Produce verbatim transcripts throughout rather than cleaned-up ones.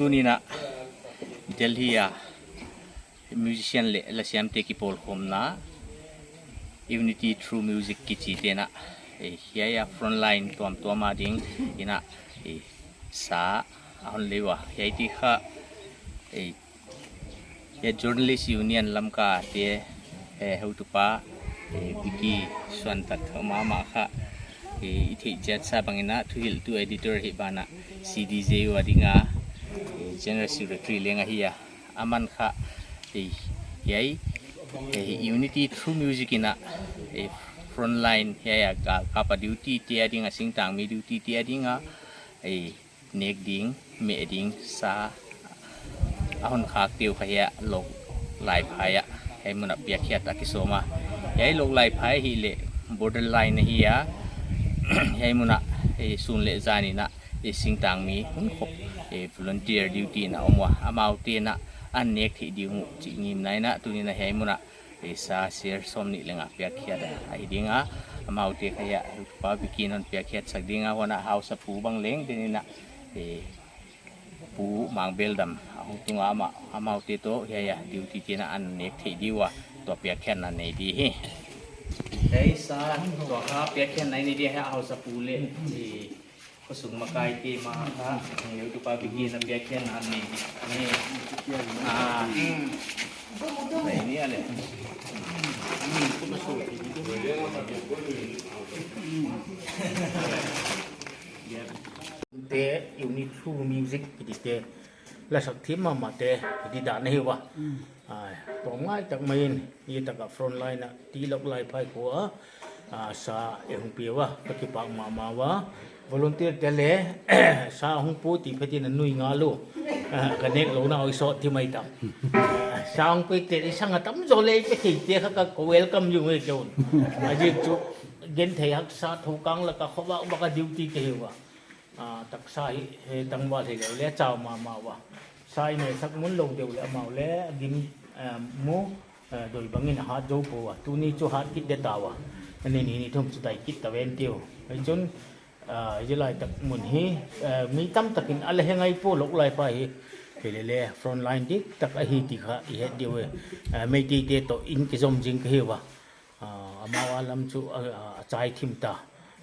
Tuni'n a Delhi a musician leh lasiamte kipawlkhawmna Unity Through Music kichi te'n a, eh, hiai a frontline tuamtuam a dingin a, eh, sa a hon lei ua. Hiai ti kha, eh, hiai Journalist Union Lamka te, eh, heutupa, eh, Vicky Suantak mahmah kha, eh, i theih chiat sa bangin a thuhilhtu editor hi banah C D J ua dinga, eh, General Secretary leng ahi a. Aman kha, eh, hiai, eh, Unity Through Music in a, eh, frontline hiai a ka, kapa duty te a dinga, singtangmi duty te a dinga, eh, nek ding, meh ding sa a hon khakte uh kha hiai Lawklaiphai ah, hiai mun ah piakkhiat a kisawm a. Hiai Lawklaiphai hi leh borderline ahi a, hiai mun ah, eh, sun leh zan in a, eh, singtangmi hunkhop, eh, volunteer duty in a om ua. Amaute'n a an nek theih ding uh chih ngimna in a, tuni'n a hiai mun ah, eh, sa seer sawmnih leng a piakkhiat a, ahi ding a. Amaute kha hiai heutupa Vicky in hon piakkhiat sak ding a, huan a hausapu bang leng dingin a, eh, Pu Mangbeldam a hong tung a, amah, amaute toh hiai a duty te'n a an nek theih ding ua, tua piakkhiatna nei di hi. Hei sa, tua kha piakkhiatna nei di hi, a hausapu leh, eh, khosung makaite mah kha, eh, heutupa Vicky in a piakkhiatna nei di. Nei. Ah. Nei ni a leh. Te, Unity Through Music kiti te, lasak thim mahmah te, kiti dan ahi ua. Ai, tawm ngai tak mai in, hiai tak a frontline a, ti Lawklaiphai khua, ah, sa e hong pia ua, ka kipak mahmah ua. Volunteer te leh, sa hong pu ti phetin a nui ngal uh. Ah, ka nek louhna uh sawt thim mai tam. Ah, sa hong pu te i sang a tamzaw leh i pe thei te kha ka, ka welcome uh e ke un. A ziak chu, genthei haksa thoukang lak a khovak bak a duty te hi ua. Ah, taksa hi, he tangval hi leh leh chau mahmah ua. Sa i maisak mun lou deuh leh amau leh, a gim, ah, mu, ah, doi bangin a hat zou pua ua. Tuni chu hat kit de ta ua. Ani ni ni thum chu dai kit ta ven tiu. Hiai chun, ah, hiai lai tak mun hi, ah, mi tamtak in a la he ngai pua Lawklaiphai hi. Hi leh leh frontline diktak ahi ti kha i het di uh e. Ah, Meitei te toh in kizom zing ka hi ua. Ah, amau a lam chu, ah, ah, a chai thim ta.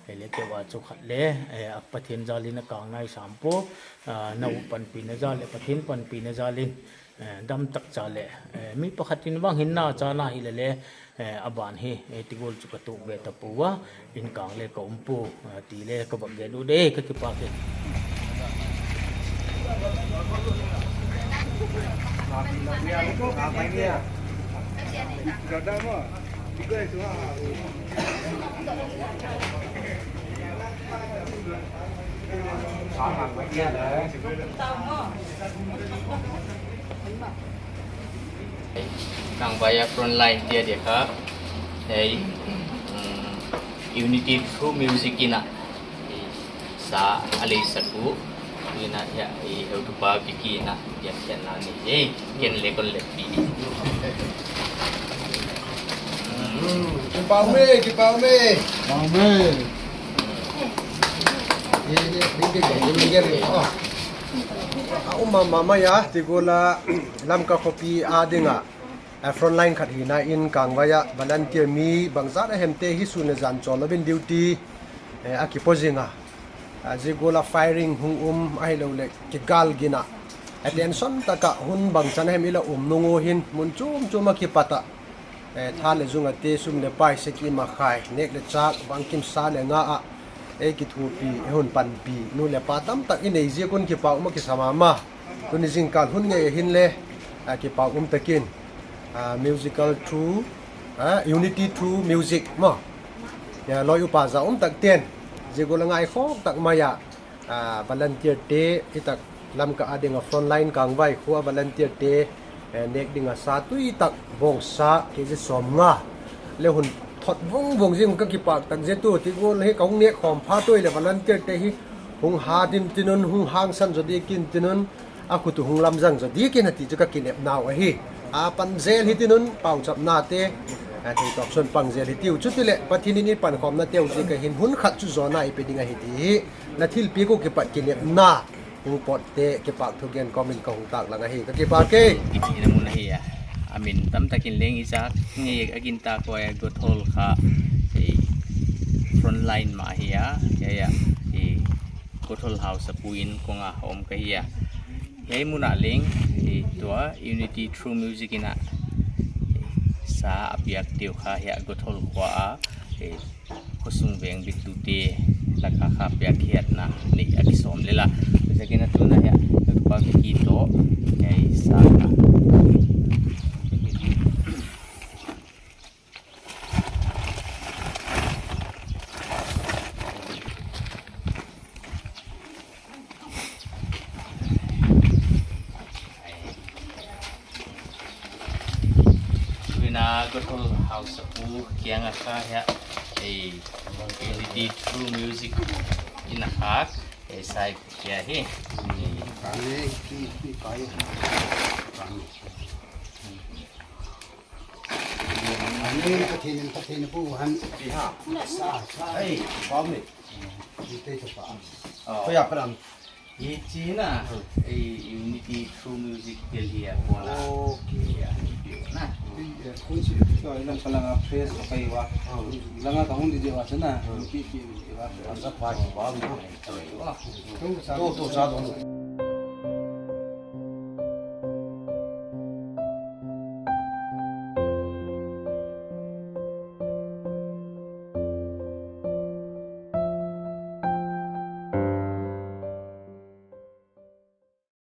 Hi leh kei ua chu khat leh, eh, a Pathian zal in a kang nai sam pua, ah, na uh panpihna zal leh Pathian panpihna zal in, eh, damtak cha leh, eh, mi pakhat in bang hinna cha na hi leh leh, eh, a ban hi, eh, ti gual chu ka tuk ve ta pua, in kang leh ka um pua, ah, ti leh ka vak gen ut e, ka kipak e. Kangvai a frontline te a diak a, hei, mm, Unity Through Music in a, sa a lei sak uh, ina ya, i heutupa Vicky in a, ya, ya na ni, eh, ken leh kon leh pi. Kipak uh e, kipak uh e. Kipak uh e. Ye, ye, ye, ye, ye, ye, ye. Oh. A um mahmah mai a, ti gual a Lamka khopi a dinga, a frontline khat hina in kangvai a volunteer mi bangzah a hemte hi sun leh zan chawllo in duty, eh, a kipo zing a. Ah, zia gual a firing hong um ahilou leh kigal gin a. Attention taka hun bangchan a hem i la um nung uh hin mun chumchum a kipat a. Eh, tha leh zung a te, sum leh pai, sia kim a khai, nek leh chak, bangkim sa leh nga a. Eh, kithupi, eh, hun panpi, nu leh pa tamtak i nei ziak un kipak um a kisa mahmah. Tuni zingkal hun ngei a hin leh, ah, kipak um takin, ah, musical through, ah, unity through music maw. Ya, loi upa za um tak ten, zia gual a ngaikhawk tak mai a, ah, volunteer te, i tak Lamka a ding a frontline kangvai khua volunteer te, eh, nek ding a sa tui tak bawngsa, kg sawmnga. Leh hun thot vongvong zing ka kipak tak zia tu, ti gual hi ka hung nek khawm phat uh leh volunteer te hi hung hat in tin un, hung hangsan zaw diak in tin un, a khut uh hung lamzang zaw diak in a ti chu ka kinepna uh ahi. A pan zel hi tin un, pauchapna te, a thei tawp suan pang zel hi tiu. Chuti leh Pathian in i pankhawmna te uh ziak a hin hun khat chu zawhna i pe ding ahi ti hi. Na thilpiak uh kipat kinepna Pu Potte kipahthu gen kawm in ka hong taklang ahi, ka kipak e. Kichihna mun ahi a. A min tamtakin leng i zak ngei a, gintak huai a Gothol kha, eh, frontline mah ahi a. Hiai a, eh, Gothol hausapu inn kong a om ka hi a. Hiai mun ah leng, eh, tua Unity Through Music in a, eh, sa a piak deuh kha hiai a Gothol khua a, eh, khosung veng bitlute lak ah kha piakkhiatna nei a kisawm lel a. Huaiziakin a tun a hiai a, ka pa Vicky toh, hiai sa kha. Tuin a Gothol hausapu kiang a kha hiai a, eh, Unity Through Music in a khak, eh, sai kia hi. Ani, Pathian in, Pathian in pu han. Iha. Sa, sa. Ei, pau ni. Ite sa pa. Oh. Koi apa nam? Hichi na, eh, Unity Through Music Delhi a kona. Okay. Ya, na. Koi si, koi lang ka lang a fresh, okay wa. Lang a ka hong di je wa sana. Pi, pi, pi wa. Asa pa ki wa. Tu, tu, sa tu.